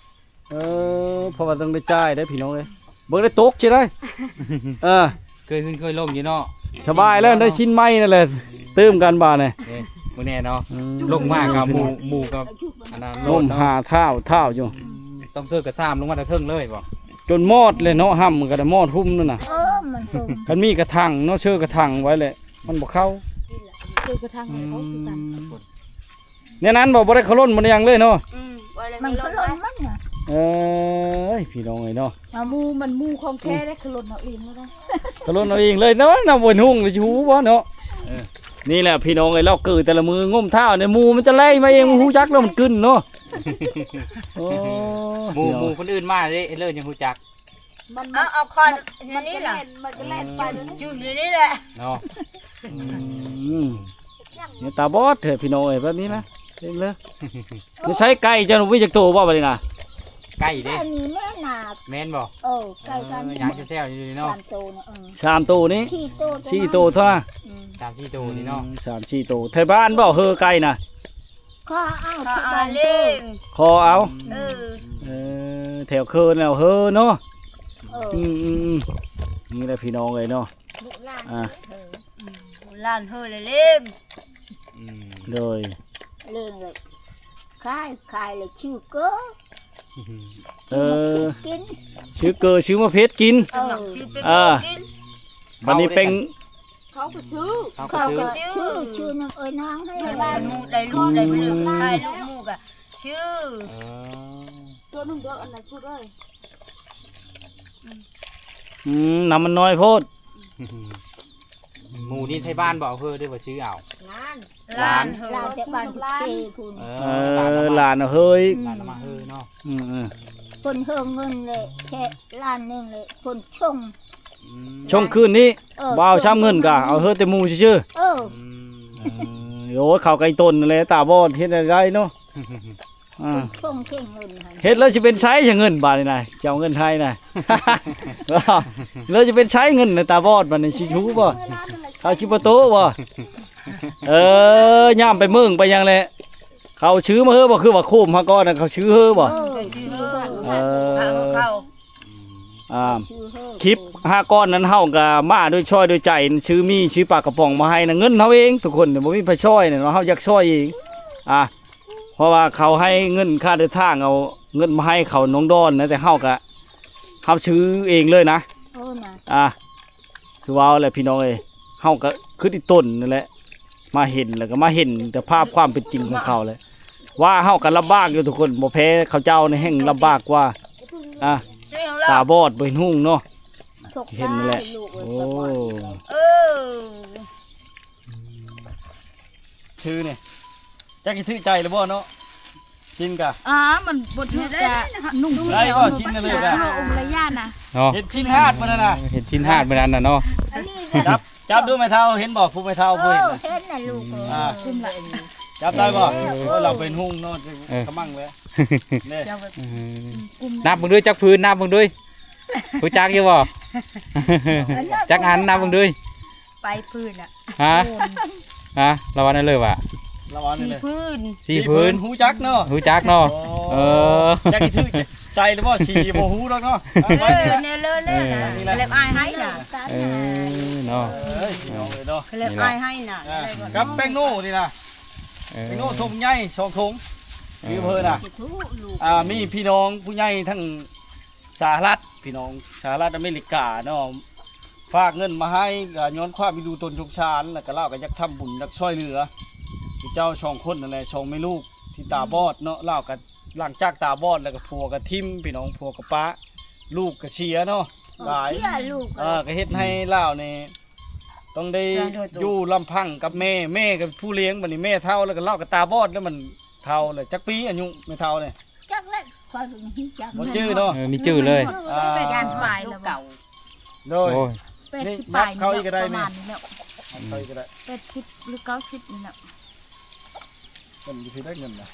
ເອີ ເພາະວ່າຕ້ອງໄດ້ຈ່າຍເດ້ພີ່ນ້ອງເອີຍ ເບິ່ງໄດ້ຕົກຊິໄດ້ ເອີ ເຄີຍຂຶ້ນເຄີຍລົງຢູ່ເນາະ ສະບາຍແລ້ວ ໄດ້ຊິນໃໝ່ນັ້ນແຫຼະ ຕື່ມກັນບາດນີ້ ເອີ ບໍ່ແນ່ເນາະ ອືມ ລົງມາກັບໝູ່ ໝູ່ກັບອັນນັ້ນ ລົມຫາທ້າວ ທ້າວຢູ່ ອືມ ຕ້ອງເຊີກະຊາມລົງມາແຕ່ເທິງເລີຍບໍ່? ຈົນມອດແຫຼະເນາະ ຫ້ຳມັນກໍໄດ້ມອດຫຸ້ມນັ້ນນະ ເອີ ມັນສູງ ຄັນມີກະຖັງເນາະ ເຊີກະຖັງໄວ້ແຫຼະ ມັນບໍ່ເຂົ້າ ເຊີກະຖັງໃຫ້ເຂົາຄືກັນ ອືມ ແນວນັ້ນບໍ່ ບໍ່ໄດ້ເຂົ້າລົ້ນບໍ່ໄດ້ຫຍັງເລີຍເນາະ ອືມ ມັນເຂົ້າລົ້ນມັນນະ ເອີຍ ພີ່ນ້ອງເອີຍເນາະ ອາ ໝູ່ມັນໝູ່ຂອງແທ້ເດ້ ເຂົ້າລົ້ນເຮົາເອງເລີຍເນາະ ເຂົ້າລົ້ນເຮົາເອງເລີຍເນາະ ນຳບໍ່ຫຸ້ງຊິຮູ້ບໍ່ເນາະ ເອີ ນີ້ແຫຼະພີ່ນ້ອງເອີຍ ລາວເກີແຕ່ລະມື້ງົມທ້າວນີ້ ໝູ່ມັນຈະໄລ່ມາເອງ ຮູ້ຈັກແລ້ວມັນກຶນເນາະ ໂອ້ ໝູ່ ໝູ່ຄົນອື່ນມາເດ້ ເລີຍຍັງຮູ້ຈັກ ມັນ ເອົາ ເອົາຄອນ ມັນ ອັນນີ້ລະ ມັນກໍແລ່ນ ມັນກໍແລ່ນໄປ ຢູ່ ຢູ່ນີ້ແຫຼະເນາະ ອືມ ນີ້ຕາບອດແທ້ພີ່ນ້ອງເອີຍ ແບບນີ້ນະ ເຫັນເລີຍ ນີ້ໃຊ້ໄກ່ເຈົ້າ ມີຈັກໂຕບໍ່ບັດນີ້ນະ ໄກ່ເດ້ ອັນນີ້ແມ່ນນະ ແມ່ນບໍ່ ເອີ ໄກ່ກັນ ເອີ ຍາງແຊວໆຢູ່ນີ້ເນາະ ສາມໂຕນະ ເອີ ສາມໂຕນີ້ ສີ່ໂຕ ສີ່ໂຕເທົ່ານັ້ນ ອືມ ສາມສີ່ໂຕນີ້ເນາະ ອືມ ສາມສີ່ໂຕ ໄທບ້ານບໍ່ ເຮີໄກ່ນະ ຂໍເອົາ ຂໍເອົາເລີຍ ຂໍເອົາ ເອີ ເອີ ແຖວເຄີນແລ້ວເຮີເນາະ ເອີ ອືມໆໆ ນີ້ແຫຼະພີ່ນ້ອງເອີຍເນາະ ລູກຫຼານ ອ່າ ເຮີ ອືມ ລູກຫຼານເຮີເລີຍ ອືມ ໂດຍ ເລີຍ ຂາຍ ຂາຍແລ້ວຊື້ເກີ ເອີ ຊື້ເກີ ຊື້ໝາກເຜັດກິນ ເອີ ຊື້ເປັນ ອ່າ ກິນ ບັດນີ້ເປັນ ເຂົາກໍຊື້ ເຂົາກໍຊື້ ຊື້ນຳເອີຍນາງໃຫ້ ຄັນໝູ່ໄດ້ລູກໄດ້ເມີຍຂາຍລູກໝູ່ກໍຊື້ ເອີ ຕົວໜຶ່ງເດີ ອັນນັ້ນຊຸດເອີຍ ອືມ ນ້ຳມັນນ້ອຍໂພດ ໝູ່ນີ້ໄທບ້ານບໍ່ເອົາເຮີ ຫຼືວ່າຊື້ເອົາ ຫຼານ ຫຼານ ຫຼານເຮີ ຫຼານແຕ່ບ້ານເຄພຸ້ນ ເອີ ເອີ ຫຼານເຮີ ຫຼານເອົາມາເຮີເນາະ ອືມໆ ເພິ່ນເຮີເງິນແຫຼະ ແຄ່ລ້ານໜຶ່ງແຫຼະ ເພິ່ນສົ່ງ ອືມ ສົ່ງຄືນນີ້ ເອີ ບໍ່ເອົາຊ້ຳເງິນກະ ເອົາເຮີແຕ່ໝູ່ຊື່ໆ ເອີ ອືມ ເອີ ໂອ້ຍ ເຂົາໄກຕົນແຫຼະ ຕາບອດເຮັດໄດ້ເນາະ ອ່າ ສົ່ງເຄງເງິນໃຫ້ ເຮັດແລ້ວຊິເປັນໃຊ້ເງິນບາດນີ້ນະ ຈະເອົາເງິນໃຫ້ນະ ແລ້ວຊິເປັນໃຊ້ເງິນນະ ຕາບອດບາດນີ້ຊິຮູ້ບໍ່ ເຂົາຊິບໍ່ໂຕະບໍ່ ເອີ ຍາມໄປເມືອງໄປຫຍັງແຫຼະ ເຂົາຊື້ມາເຮີບໍ່ ຄືວ່າໂຄມຫາກ່ອນນະ ເຂົາຊື້ເຮີບໍ່ ເອີ ຊື້ເຮີ ເອີ ເຂົາ ອ່າ ຄລິບຫາກ່ອນນັ້ນເຮົາກໍມາດ້ວຍຊ່ອຍດ້ວຍໃຈ ຊື້ໝີ່ ຊື້ປາກະປ໋ອງມາໃຫ້ນະ ເງິນເຮົາເອງ ທຸກຄົນ ບໍ່ມີໃຜຊ່ອຍນະ ເຮົາຢາກຊ່ອຍເອງ ອ່າ ເພາະວ່າເຂົາໃຫ້ເງິນຄ່າເດີນທາງ ເອົາເງິນມາໃຫ້ເຂົານ້ອງດອນນະ ແຕ່ເຮົາກະ ເຮົາຊື້ເອງເລີຍນະ ໂອ້ນະ ອ່າ ຄືວ່າແຫຼະພີ່ນ້ອງເອີຍ ເຮົາກະຄືອີ່ຕົນນັ້ນແຫຼະ ມາເຫັນ ແລ້ວກໍມາເຫັນສະພາບຄວາມເປັນຈິງຂອງເຂົາແຫຼະ ວ່າເຮົາກໍລຳບາກຢູ່ທຸກຄົນ ບໍ່ແພ້ເຂົາເຈົ້ານີ້ແຮ່ງລຳບາກກວ່າ ອ່າ ຕາບອດບໍ່ເຫັນຮຸ່ງເນາະ ເຫັນແຫຼະ ໂອ້ ເອີ ຊື່ນີ້ ຈັກຊິຖືກໃຈຫຼືບໍ່ເນາະ ຊິນກະ ອ່າ ມັນບໍ່ຖືກກະນຸ່ງ ໄດ້ບໍ່ ຊິນນັ້ນເລີຍກະ ຊຸໂລອຸມລະຍານນະ ເນາະ ເຫັນຊິນຫາດມື້ນັ້ນນະ ເຫັນຊິນຫາດມື້ນັ້ນນະເນາະ ຈັບ ຈັບດູແມ່ເຖົ້າ ເຫັນບໍ່ ຜູ້ແມ່ເຖົ້າ ເອີ ຜູ້ເຫັນນະ ເຫັນນະລູກເອີຍ ອ່າ ກຸມລະ ຈັບໄດ້ບໍ່ ເອີ ໂອ້ຍ ລາວເປັນຮຸ່ງເນາະ ເອີ ກະມັງແຫຼະ ເອີ ນັບເບິ່ງດູຈັກຜືນ ນັບເບິ່ງດູ ຮູ້ຈັກຢູ່ບໍ່ ຈັກອັນ ນັບເບິ່ງດູ ໄປພື້ນລະ ຮະ ຮະ ລະວ່ານັ້ນເລີຍວ່າ ລະວ່ານັ້ນເລີຍ ສີ່ພື້ນ ສີ່ ສີ່ ພື້ນ ຮູ້ຈັກເນາະ ຮູ້ຈັກເນາະ ເອີ ຈັກຊິຖືກໃຈຫຼືບໍ່ ສີ່ ບໍ່ຮູ້ດອກເນາະ ເອີ ແນວເລີຍນະ ເອີ ກະເລັບອາຍໃຫ້ນະ ເອີ ເນາະ ເອີຍ ພີ່ນ້ອງເອີຍເນາະ ກະເລັບອາຍໃຫ້ນະ ອ່າ ກັບແປ້ງໂນນີ້ນະ ເອີ ແປ້ງໂນຖົງໃຫຍ່ສອງຖົງ ເອີ ຢູ່ເພິ່ນນະ ອ່າ ມີພີ່ນ້ອງຜູ້ໃຫຍ່ທັງ ສະຫະລັດ ພີ່ນ້ອງ ສະຫະລັດອາເມລິກາເນາະ ຝາກເງິນມາໃຫ້ ກໍຍ້ອນຄວາມເອັນດູຕົນສົງສານ ແລ້ວກໍລາວກໍຢາກທຳບຸນ ຢາກຊ່ອຍເຫຼືອ ເຈົ້າສອງຄົນນັ້ນແຫຼະ ສອງແມ່ລູກທີ່ຕາບອດເນາະ ລາວກໍ ຫຼັງຈາກຕາບອດແລ້ວກໍຜົວກໍຖິ້ມ ພີ່ນ້ອງ ຜົວກໍປະ ລູກກໍເສຍເນາະ ເອີ ຫຼາຍ ເສຍລູກ ເອີ ກໍເຮັດໃຫ້ລາວນີ້ ຕ້ອງໄດ້ຢູ່ລຳພັງກັບແມ່ ແມ່ກໍຜູ້ລ້ຽງ ບັດນີ້ແມ່ເຖົ້າ ແລ້ວກໍລາວກໍຕາບອດ ແລ້ວມັນເຖົ້າແລ້ວ ຈັກປີອາຍຸແມ່ເຖົ້ານີ້ ຈັກແຫຼະ ຂ້ອຍກໍຍັງຮູ້ຈັກ ບໍ່ຈື່ເນາະ ເອີ ມີຈື່ເລີຍ ອ່າ ຢ້ານປາຍແລ້ວ ເກົ່າ ໂດຍ ໂອ້ຍ ແປດສິບປາຍນີ້ແຫຼະ ປະມານນີ້ແຫຼະ ເອົາເຂົ້າອີກກໍໄດ້ ແປດສິບ ຫຼື ເກົ້າສິບນີ້ແຫຼະ ເງິນຢູ່ທີ່ໄດ້ເງິນນະ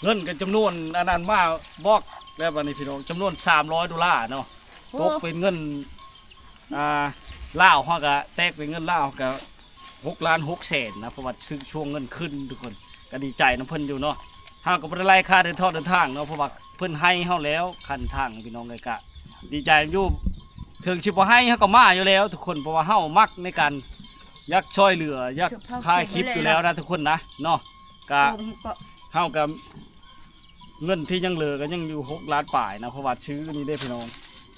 ເງິນກໍຈຳນວນອັນນັ້ນມາບອກແລ້ວ ບັດນີ້ພີ່ນ້ອງ ຈຳນວນສາມຮ້ອຍໂດລາເນາະ ໂອ້ ຕົກເປັນເງິນ ອ່າ ລາວເຮົາກໍແຕກເປັນເງິນລາວກໍຫົກລ້ານຫົກແສນນະ ເພາະວ່າຊື້ຊ່ວງເງິນຂຶ້ນທຸກຄົນ ກໍດີໃຈນຳເພິ່ນຢູ່ເນາະ ເຮົາກໍບໍ່ໄດ້ໄລ່ຄ່າເດີນທອດເດີນທາງເນາະ ເພາະວ່າເພິ່ນໃຫ້ເຮົາແລ້ວຄັນທາງ ພີ່ນ້ອງເອີຍ ກໍດີໃຈຢູ່ ເຖິງຊິບໍ່ໃຫ້ເຮົາກໍມາຢູ່ແລ້ວທຸກຄົນ ເພາະວ່າເຮົາມັກໃນການຢາກຊ່ອຍເຫຼືອ ຢາກຖ່າຍຄລິບຢູ່ແລ້ວນະທຸກຄົນນະເນາະ ກໍເຮົາກໍ ເງິນທີ່ຍັງເຫຼືອກໍຍັງຢູ່ຫົກລ້ານປາຍນະ ເພາະວ່າຊື້ນີ້ເດ້ພີ່ນ້ອງ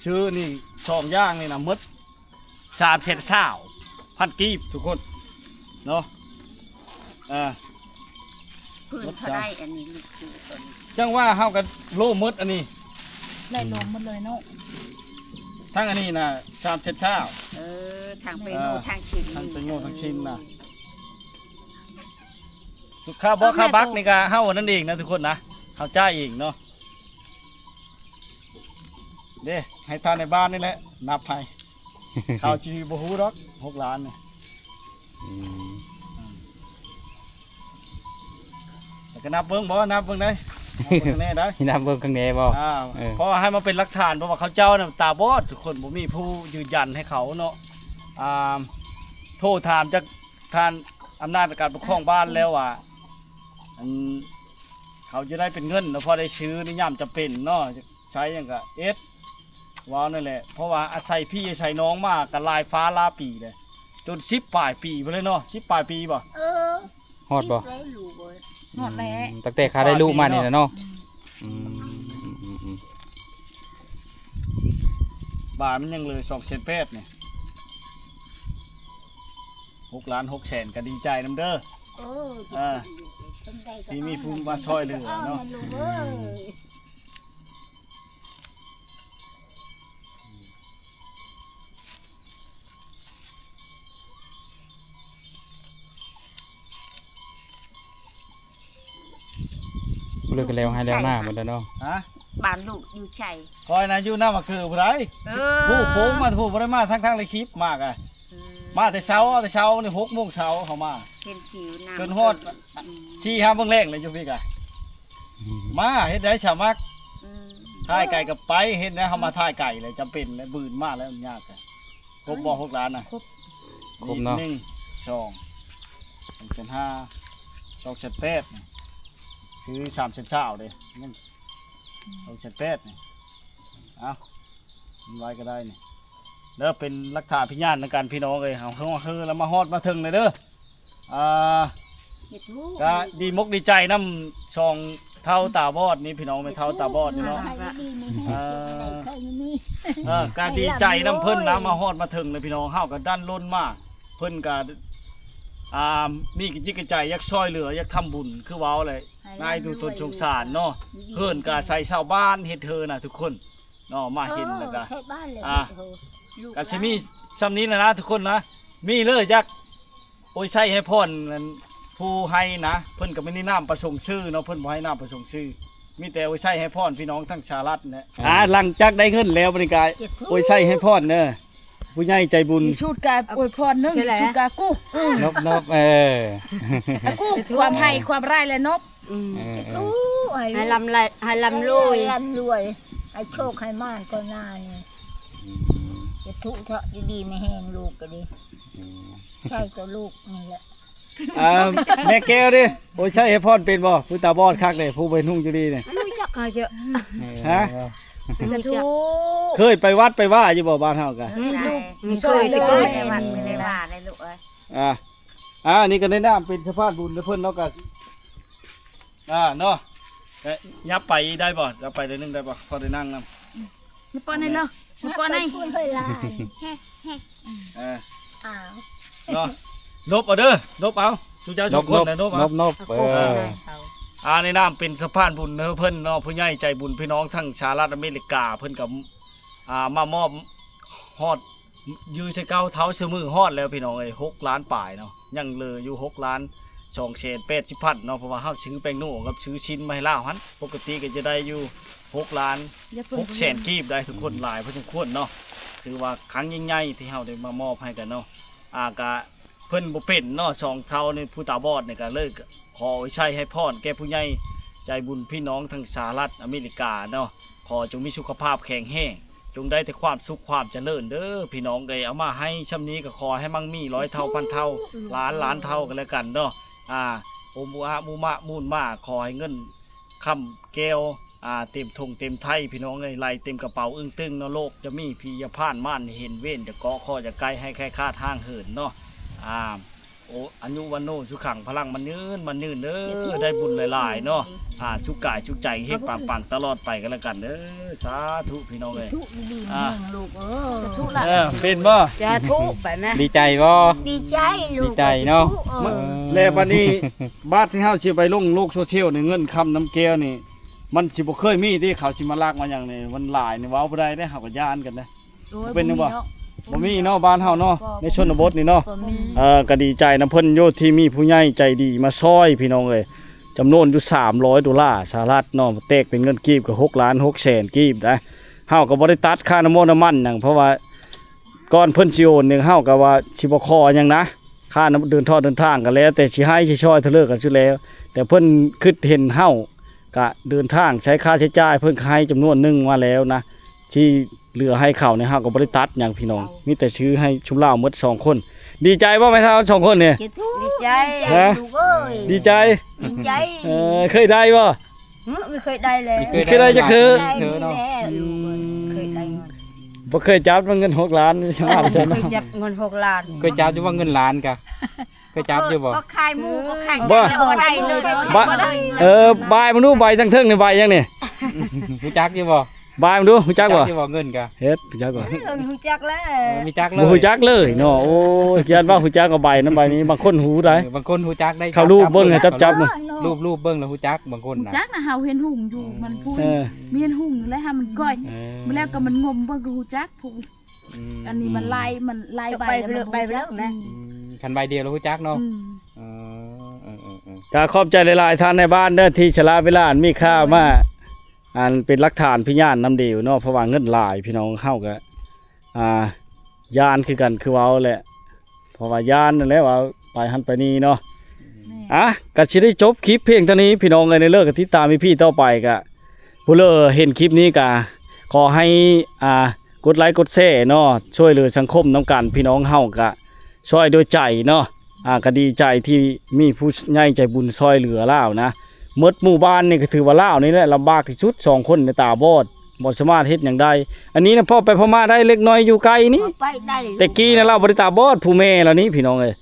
ຊື້ນີ້ສອງຢ່າງນີ້ນະໝົດສາມແສນຊາວພັນກີບທຸກຄົນເນາະ ອ່າ ເພິ່ນເທົ່າໃດອັນນີ້ລູກຊື້ຕົວນີ້ ຈັ່ງວ່າເຮົາກໍໂລໝົດອັນນີ້ ໄດ້ໂລໝົດເລີຍເນາະ ທັງອັນນີ້ນະສາມແສນຊາວ ເອີ ທັງເປໂນ ອ່າ ທັງຊິນ ທັງເປໂນທັງຊິນນະ ຄ່າເບາະຄ່າບັກນີ້ກໍເຮົາອັນນັ້ນເອງນະທຸກຄົນນະ ເຮົາຈ່າຍເອງເນາະ ເດ້ ໃຫ້ທ່ານໃນບ້ານນີ້ແຫຼະນັບໃຫ້ ເຂົາຊິບໍ່ຮູ້ດອກ ຫົກລ້ານນີ້ ອືມ ແລ້ວກໍນັບເບິ່ງບໍ່ ນັບເບິ່ງໄດ໋ ນັບເບິ່ງຂ້າງແນ່ໄດ໋ ນັບເບິ່ງຂ້າງແນ່ບໍ່ ອ່າ ເອີ ເພາະວ່າໃຫ້ມາເປັນຫຼັກຖານ ເພາະວ່າເຂົາເຈົ້ານະຕາບອດ ທຸກຄົນ ບໍ່ມີຜູ້ຢືນຢັນໃຫ້ເຂົາເນາະ ອ່າ ໂທຖາມຈາກ ທ່ານອຳນາດການປົກຄອງບ້ານແລ້ວວ່າ ອັນ ເຂົາຈະໄດ້ເປັນເງິນເນາະ ພໍໄດ້ຊື້ໃນຍາມຈຳເປັນເນາະ ໃຊ້ຫຍັງກະເຮັດ ເວົ້ານັ້ນແຫຼະ ເພາະວ່າອາໄສພີ່ອາໄສນ້ອງມາກະຫຼາຍຟ້າຫຼາຍປີແລ້ວ ຈົນສິບປາຍປີພຸ້ນແຫຼະເນາະ ສິບປາຍປີບໍ່? ເອີ ຮອດບໍ່? ຮອດແລ້ວ ອືມ ຕັ້ງແຕ່ຂ້າໄດ້ລູກມານີ້ແຫຼະເນາະ ອືມ ອືມ ອືມ ບາດມັນຍັງເຫຼືອສອງແສນແປດນີ້ ຫົກລ້ານຫົກແສນ ກໍດີໃຈນຳເດີ ເອີ ເອີ ທີ່ມີຜູ້ມາຊ່ອຍເຫຼືອເນາະ ອືມ ເລີກກັນແລ້ວໃຫ້ແລ້ວໜ້າໝົດແລ້ວເນາະ ຮະ ບ້ານລູກຢູ່ໃສ? ຂ້ອຍນະຢູ່ນຳໝາກເກີຜູ້ໃດ ເອີ ຜູ້ໂຄ້ງມາ ຜູ້ບໍ່ໄດ້ມາທາງ ທາງເລກສິບມາກະ ອືມ ມາແຕ່ເຊົ້າ ເອົາແຕ່ເຊົ້ານີ້ ຫົກໂມງເຊົ້າເຮົາມາ ເຫັນຊິວນຳ ຈົນຮອດ ອືມ ສີ່ຫ້າໂມງແລງເລີຍຢູ່ພີ້ກະ ອືມ ມາເຮັດໄດ້ສາມັກ ອືມ ຖ່າຍໄກກໍໄປ ເຮັດໄດ້ເຮົາມາຖ່າຍໄກແລ້ວ ຈຳເປັນແລ້ວ ບືນມາແລ້ວຍາກ ຄົບບໍ່ ຫົກລ້ານນະ? ຄົບ ຄົບເນາະ ໜຶ່ງ ສອງ ສອງແສນຫ້າ ສອງແສນແປດ ຄືສາມແສນຊາວເດ້ ຍັງ ສອງແສນແປດນີ້ ເອົາ ມັນໄວ້ກໍໄດ້ນີ້ ເດີ ເປັນຫຼັກຖານພະຍານນຳກັນ ພີ່ນ້ອງເອີຍ ເຮົາ ເຮົາ ເຮົາລະມາຮອດມາເຖິງເລີຍເດີ ອ່າ ເຮັດຮູ້ ກະດີມົກດີໃຈນຳສອງເຖົ້າຕາບອດນີ້ພີ່ນ້ອງ ແມ່ເຖົ້າຕາບອດນີ້ເນາະ ເອີ ກະດີໃຈນຳເພິ່ນນະ ມາຮອດມາເຖິງເລີຍພີ່ນ້ອງ ເຮົາກະດັນລົນມາ ເພິ່ນກະ ອ່າ ມີກະຈິດກະໃຈຢາກຊ່ອຍເຫຼືອ ຢາກທຳບຸນ ຄືເວົ້າແຫຼະ ໃຫ້ ນາຍດູຕົນສົງສານເນາະ ເຮືອນກະອາໄສຊາວບ້ານເຮັດເທີນນະທຸກຄົນເນາະ ມາເຫັນແລ້ວກະ ເອີ ເຂດບ້ານແຫຼະ ອ່າ ເອີ ກະຊິມີຊ່ຳນີ້ແຫຼະນະທຸກຄົນນະ ມີເລີຍຢາກ ໂອຍໄຊໃຫ້ພອນນັ້ນ ຜູ້ໃຫ້ນະ ເພິ່ນກໍບໍ່ໄດ້ນາມປະສົງຊື່ເນາະ ເພິ່ນບໍ່ໃຫ້ນາມປະສົງຊື່ ມີແຕ່ໂອຍໄຊໃຫ້ພອນພີ່ນ້ອງທັງສະຫະລັດແຫຼະ ອ່າ ຫຼັງຈາກໄດ້ເງິນແລ້ວ ບັດນີ້ກໍ ໂອຍໄຊໃຫ້ພອນເດີ ຜູ້ໃຫຍ່ໃຈບຸນ ມີສູດກາອວຍພອນໜຶ່ງ ໃຊ່ແຫຼະ ມີສູດກາກູ້ ນົບໆ ເອີ ອາ ກູ້ຄວາມໃຫ້ຄວາມຮ້າຍແລະນົບ ອືມ ເອີ ເອີ ໃຫ້ລຳລວຍ ໃຫ້ລຳລວຍ ໃຫ້ໂຊກໃຫ້ໝານກ່ອນໜ້ານີ້ ອືມ ສາທຸເທາະ ຢູ່ດີມີແຮງ ລູກກໍດີ ອືມ ໃຊ້ກັບລູກນີ້ແຫຼະ ອ່າ ແມ່ແກ້ວເດ້ ໂອຍໄຊໃຫ້ພອນເປັນບໍ່? ຜູ້ຕາບອດຄັກເດ້ ຜູ້ບໍ່ເຫັນຮຸ່ງຢູ່ດີນີ້ ບໍ່ຮູ້ຈັກເຂົາເຈົ້າ ເອີ ຮະ? ສາທຸ ເຄີຍໄປວັດໄປວາຢູ່ບໍ່? ບ້ານເຮົາກະ ອືມ ລູກ ເຄີຍແຕ່ເກີດ ໄປວັດໄປວາໄດ້ລູກເອີຍ ອ່າ ອ່າ ນີ້ກໍໃນນາມເປັນສະພານບຸນນຳເພິ່ນເນາະ ກໍ ອ່າ ເນາະ ແລະ ຫຍັບໄປໄດ້ບໍ່? ຫຍັບໄປໜ້ອຍໜຶ່ງໄດ້ບໍ່? ພໍໄດ້ນັ່ງນຳ ມາປ້ອນໃຫ້ເນາະ ມາປ້ອນໃຫ້ ເອີ ເນາະ ນົບເອົາເດີ ນົບເອົາ ຊຸມເຈົ້າສອງຄົນນະ ນົບເອົາ ນົບໆ ເອີ ອ່າ ໃນນາມເປັນສະພານບຸນໃຫ້ເພິ່ນເນາະ ຜູ້ໃຫຍ່ໃຈບຸນ ພີ່ນ້ອງທັງສະຫະລັດອາເມລິກາ ເພິ່ນກໍ ອ່າ ມາມອບຮອດ ຢູ່ໃສ່ເກົ່າເທົ່າຊື່ມືຮອດແລ້ວພີ່ນ້ອງເອີຍ ຫົກລ້ານປາຍເນາະ ຍັງເຫຼືອຢູ່ຫົກລ້ານສອງແສນແປດສິບພັນເນາະ ເພາະວ່າເຮົາຊື້ແປ້ງນົວກັບຊື້ຊີ້ນມາໃຫ້ລາວຫັ້ນ ປົກກະຕິກໍຈະໄດ້ຢູ່ຫົກລ້ານຫົກແສນກີບໄດ໋ທຸກຄົນ ຫຼາຍພໍສົມຄວນເນາະ ຖືວ່າຄັ້ງຍິ່ງໃຫຍ່ທີ່ເຮົາໄດ້ມາມອບໃຫ້ກັນເນາະ ອ່າ ກະ ເພິ່ນບໍ່ເປັນເນາະ ສອງເຖົ້ານີ້ ຜູ້ຕາບອດນີ້ກໍເລີຍຂໍໂອຍໄຊໃຫ້ພອນແກ່ຜູ້ໃຫຍ່ໃຈບຸນ ພີ່ນ້ອງທາງສະຫະລັດອາເມລິກາເນາະ ຂໍຈົ່ງມີສຸຂະພາບແຂງແຮງ ຈົ່ງໄດ້ແຕ່ຄວາມສຸກຄວາມຈະເລີນເດີພີ່ນ້ອງເອີຍ ເອົາມາໃຫ້ຊ່ຳນີ້ກໍຂໍໃຫ້ມັ່ງມີຮ້ອຍເທົ່າພັນເທົ່າ ລ້ານລ້ານເທົ່າກັນແລ້ວກັນເນາະ ອ່າ ໂອມອຸອະມຸມະມູນມາ ຂໍໃຫ້ເງິນ ຄຳແກ້ວ ອ່າ ເຕັມຖົງເຕັມໄຖພີ່ນ້ອງເອີຍ ໄຫຼເຕັມກະເປົາອຶ້ງຕຶ້ງເນາະ ໂລກຈະມີ ພະຍາບາດມານເຫັນເວນ ຈະເກາະເຄາະຈະໄກ່ ໃຫ້ໄຂ້ຄາດຮ່າງເຫີນເນາະ ອ່າ ໂອ ອາຍຸວັນໂນສຸຂັງພະລັງ ໝັ້ນຍືນໝັ້ນຍືນເດີ ໄດ້ບຸນຫຼາຍໆເນາະ ອ່າ ສຸກກາຍສຸກໃຈ ເຮັງປັງໆຕະຫຼອດໄປກັນແລ້ວກັນເດີ ສາທຸພີ່ນ້ອງເອີຍ ທຸດີ ອ່າ ແຮງລູກເອີຍ ສາທຸລະ ເອີ ເປັນບໍ່? ສາທຸ ໄປແມ່ ດີໃຈບໍ່? ດີໃຈລູກ ດີໃຈເນາະ ສາທຸ ເອີ ແລ້ວບັດນີ້ ບາດທີ່ເຮົາຊິໄປລົງໂລກໂຊຊຽວນີ້ ເງິນຄຳນຳແກ້ວນີ້ ມັນຊິບໍ່ເຄີຍມີຕິ ເຂົາຊິມາລັກມາຫຍັງນີ້ ມັນຫຼາຍນີ້ ເວົ້າບໍ່ໄດ້ເດ້ ເຮົາກໍຢ້ານກັນເດ້ ໂອ້ຍ ເປັນຫຍັງບໍ່? ບໍ່ມີເນາະ ບໍ່ມີເນາະ ບ້ານເຮົາເນາະ ບໍ່ ໃນຊົນນະບົດນີ້ເນາະ ບໍ່ມີ ເອີ ກໍດີໃຈນຳເພິ່ນຢູ່ ທີ່ມີຜູ້ໃຫຍ່ໃຈດີມາຊ່ອຍ ພີ່ນ້ອງເອີຍ ຈຳນວນຢູ່ສາມຮ້ອຍໂດລາສະຫະລັດເນາະ ແຕກເປັນເງິນກີບກໍຫົກລ້ານຫົກແສນກີບໄດ໋ ເຮົາກໍບໍ່ໄດ້ຕັດຄ່ານ້ຳມັນນ້ຳມັນຫຍັງ ເພາະວ່າ ກ່ອນເພິ່ນຊິໂອນນີ້ ເຮົາກໍວ່າຊິບໍ່ຂໍຫຍັງນະ ຄ່ານຳເດີນທອດເດີນທາງກໍແລ້ວແຕ່ຊິໃຫ້ຊິຊ່ອຍເທົ່າເລີກກໍສຸດແລ້ວ ແຕ່ເພິ່ນຄິດເຫັນເຮົາກະເດີນທາງໃຊ້ຄ່າໃຊ້ຈ່າຍ ເພິ່ນກໍໃຫ້ຈຳນວນໜຶ່ງມາແລ້ວນະ ທີ່ເຫຼືອໃຫ້ເຂົານີ້ ເຮົາກໍບໍ່ໄດ້ຕັດຫຍັງພີ່ນ້ອງ ມີແຕ່ຊື້ໃຫ້ຊຸມລາວໝົດສອງຄົນ ດີໃຈບໍ່ແມ່ເຖົ້າສອງຄົນນີ້? ດີໃຈ ຮະ? ລູກເອີຍ ດີໃຈ ດີໃຈ ເອີ ເຄີຍໄດ້ບໍ່? ຫື ບໍ່ເຄີຍໄດ້ເລີຍ ບໍ່ເຄີຍໄດ້ຈັກເທື່ອ ບໍ່ເຄີຍໄດ້ເງິນຫົກລ້ານ ເຄີຍຈັບເງິນຫົກລ້ານ ເຄີຍຈັບຢູ່ວ່າເງິນລ້ານກະ ເຄີຍຈັບຢູ່ບໍ່? ກໍຂາຍໝູ່ກໍຂາຍ ບໍ່ໄດ້ເລີຍ ເອີ ບາຍມາດູ ໃບທັງເທິງນີ້ໃບຫຍັງນີ້? ຮູ້ຈັກຢູ່ບໍ່? ບາຍມາດູ ຮູ້ຈັກບໍ່? ເງິນກະ ເຮັດ ຮູ້ຈັກບໍ່? ເອີ ຮູ້ຈັກແລ້ວ ບໍ່ຮູ້ຈັກເລີຍເນາະ ໂອ້ຍ ຢ້ານວ່າຮູ້ຈັກກໍໃບນັ້ນໃບນີ້ ບາງຄົນຮູ້ໄດ໋ ບາງຄົນຮູ້ຈັກໄດ໋ ເຂົາລູບເບິ່ງ ຈັບໆ ລູບໆເບິ່ງແລ້ວຮູ້ຈັກ ບາງຄົນນະ ຮູ້ຈັກນະ ເຮົາເຫັນຫຸ່ງຢູ່ມັນພຸ້ນ ເອີ ມີເຫັນຫຸ່ງຢູ່ແລ້ວ ຫາມັນກ້ອຍ ເອີ ມາແລ້ວກໍມັນງົມເບິ່ງກໍຮູ້ຈັກ ອືມ ອັນນີ້ມັນລາຍ ມັນລາຍໃບ ໃບເລີຍ ໃບເລີຍແມ່ ອືມ ຄັນໃບດຽວແລ້ວຮູ້ຈັກເນາະ ອືມ ເອີ ເອີ ກໍຂອບໃຈຫຼາຍໆ ທ່ານນາຍບ້ານເດີ ທີ່ສະຫຼະເວລາອັນມີຄ່າມາ ອັນເປັນຫຼັກຖານພະຍານນຳເດວເນາະ ເພາະວ່າເງິນຫຼາຍ ພີ່ນ້ອງເຮົາກໍ ອ່າ ຢ້ານຄືກັນ ຄືເວົ້າແຫຼະ ເພາະວ່າຢ້ານນັ້ນແຫຼະ ວ່າໄປຫັ້ນໄປນີ້ເນາະ ແມ່ນ ອ່ະ ກໍຊິໄດ້ຈົບຄລິບພຽງເທົ່ານີ້ ພີ່ນ້ອງເອີຍ ໃນເລີກກໍຕິດຕາມອີພີຕໍ່ໄປ ກໍຜູ້ເລີເຫັນຄລິບນີ້ກໍຂໍໃຫ້ ອ່າ ກົດໄລກົດແຊເນາະ ຊ່ວຍເຫຼືອສັງຄົມນຳກັນ ພີ່ນ້ອງເຮົາກໍຊ່ອຍດ້ວຍໃຈເນາະ ອ່າ ກໍດີໃຈທີ່ມີຜູ້ໃຫຍ່ໃຈບຸນຊ່ອຍເຫຼືອລາວນະ ໝົດໝູ່ບ້ານນີ້ກໍຖືວ່າລາວນີ້ແຫຼະລຳບາກທີ່ສຸດ ສອງຄົນນີ້ຕາບອດ ບໍ່ສາມາດເຮັດຫຍັງໄດ້ ອັນນີ້ນະພໍໄປພໍມາໄດ້ເລັກນ້ອຍຢູ່ໃກ້ນີ້ ໄປໄດ້ ແຕ່ກີ້ນະລາວບໍ່ໄດ້ຕາບອດ ຜູ້ແມ່ລາວນີ້ພີ່ນ້ອງເອີຍ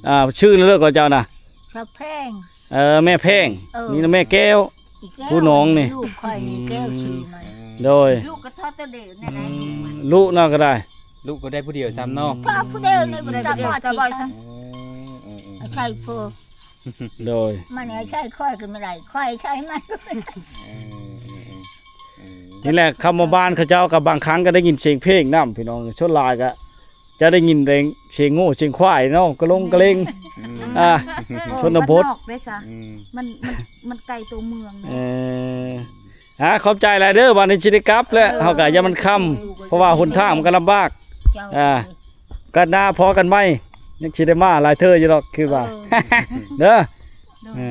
ອ່າ ຊື່ເລີກກໍເຈົ້ານະ ສາວແພງ ເອີ ແມ່ແພງ ເອີ ນີ້ນະແມ່ແກ້ວ ຜູ້ນ້ອງນີ້ ລູກຂ້ອຍນີ້ແກ້ວຊື່ມັນ ໂດຍ ລູກກໍເທົ່າແຕ່ເດວນີ້ແຫຼະ ອືມ ລູກນະກໍໄດ້ ລູກກໍໄດ້ຜູ້ດຽວຊ້ຳເນາະ ເທົ່າຜູ້ດຽວນີ້ບໍ່ໄດ້ຕາບອດ ເອີ ໃສ່ຜູ້ ໂດຍ ມັນໃຫ້ໃສ່ຂ້ອຍກໍບໍ່ໄດ້ ຂ້ອຍໃສ່ມັນກໍບໍ່ໄດ້ เออเออเออเออ ນີ້ແຫຼະ ຄຳວ່າບ້ານເຂົາເຈົ້າກໍບາງຄັ້ງກໍໄດ້ຍິນສຽງເພງນຳພີ່ນ້ອງ ສ່ວນຫຼາຍກໍຈະໄດ້ຍິນແຕ່ສຽງງົວສຽງຄວາຍເນາະ ກະລົງກະເລັງ อืม ອ່າ ໂອ້ ຊົນນະບົດ ບ້ານນອກເດ້ຊະ อืม ມັນ ມັນ ມັນໄກຕົວເມືອງ ເອີ ເດ້ ອ່າ ຂອບໃຈຫຼາຍເດີ ບາດນີ້ຊິໄດ້ກັບແລ້ວ ເຮົາກໍຢ່າມັນຄ່ຳ ເພາະວ່າຫົນທາງມັນກໍລຳບາກ ເຈົ້າ ອ່າ ກັນໜ້າພໍ້ກັນໃໝ່ ຍັງຊິໄດ້ມາຫຼາຍເທື່ອຢູ່ດອກ ຄິດວ່າ ເດີ ໂດຍ ເອີ